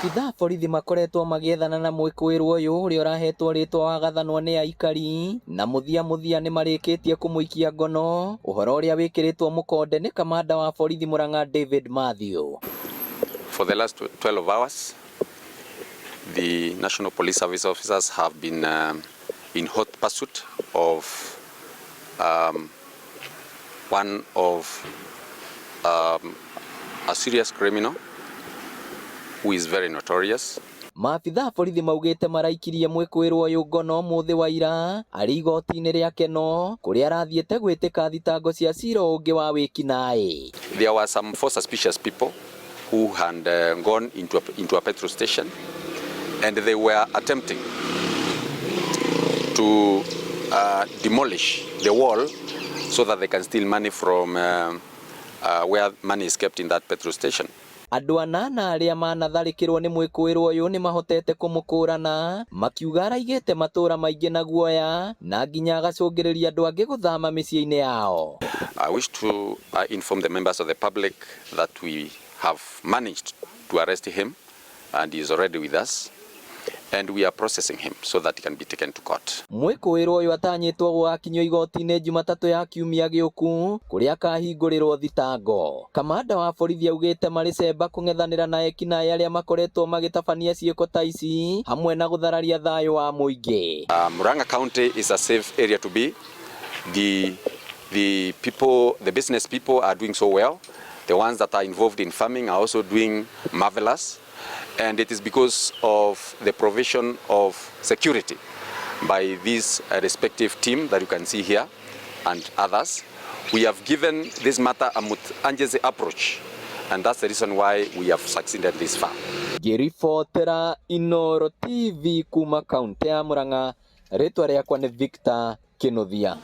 Maabitha a borithi makoretwo magĩethana na mwĩkũĩrwo ũyũ ũrĩa ũrahetwo rĩtwa wagathanwo nĩ aikari na mũthia mũthia nĩ marĩkĩtie kũmũikia ngono, ũhoro ũrĩa wĩkĩrĩtwo mũkonde nĩ kamanda wa borithi Murang'a David Mathew. For the last 12 hours, the National Police Service officers have been in hot pursuit of one of a serious criminal who is very notorious. Maabitha a borithi maugĩte maraikirie mwĩkũĩrwo ũyũ ngono ũmũthĩ wa ira arĩ igoti-inĩ rĩa Keno kũrĩa arathiĩte gwĩtĩka thitango cia cira ũngĩ wa wĩkinaĩ. There were some four suspicious people who had gone into a petrol station and they were attempting to demolish the wall so that they can steal money from where money is kept in that petrol station. Andũ anana arĩa manatharĩkĩrwo nĩ mwĩkũĩrwo ũyũ nĩ mahotete kũmũkũrana makiuga araigĩte matũra maingĩ na guoya na nginya agacũngĩrĩria andũ angĩ gũthama mĩciĩ-inĩ yao. I wish to inform the members of the public that we have managed to arrest him and he is already with us and we are processing him so that he can be taken to court. Mwĩkũĩrwo ũyũ atanyĩtwo gũgakinyio igoti-inĩ Jumatatũ ya kiumia gĩũku kũrĩa akahingũrĩrwo thitango. Kamanda wa borithi augĩte marĩ cemba kũng'ethanĩra na ekinaĩ arĩa makoretwo magĩtabania ciĩko ta ici hamwe na gũthararia thayũ wa mũingĩ. Murang'a County is a safe area to be. The people, the business people are doing so well. The ones that are involved in farming are also doing marvelous. And it is because of the provision of security by this respective team that you can see here and others. We have given this matter a urgency approach, and that's the reason why we have succeeded this far. Ngĩribotera Inooro TV kuma kaunti ya Murang'a, rĩtwa rĩakwa nĩ Victor Kinuthia.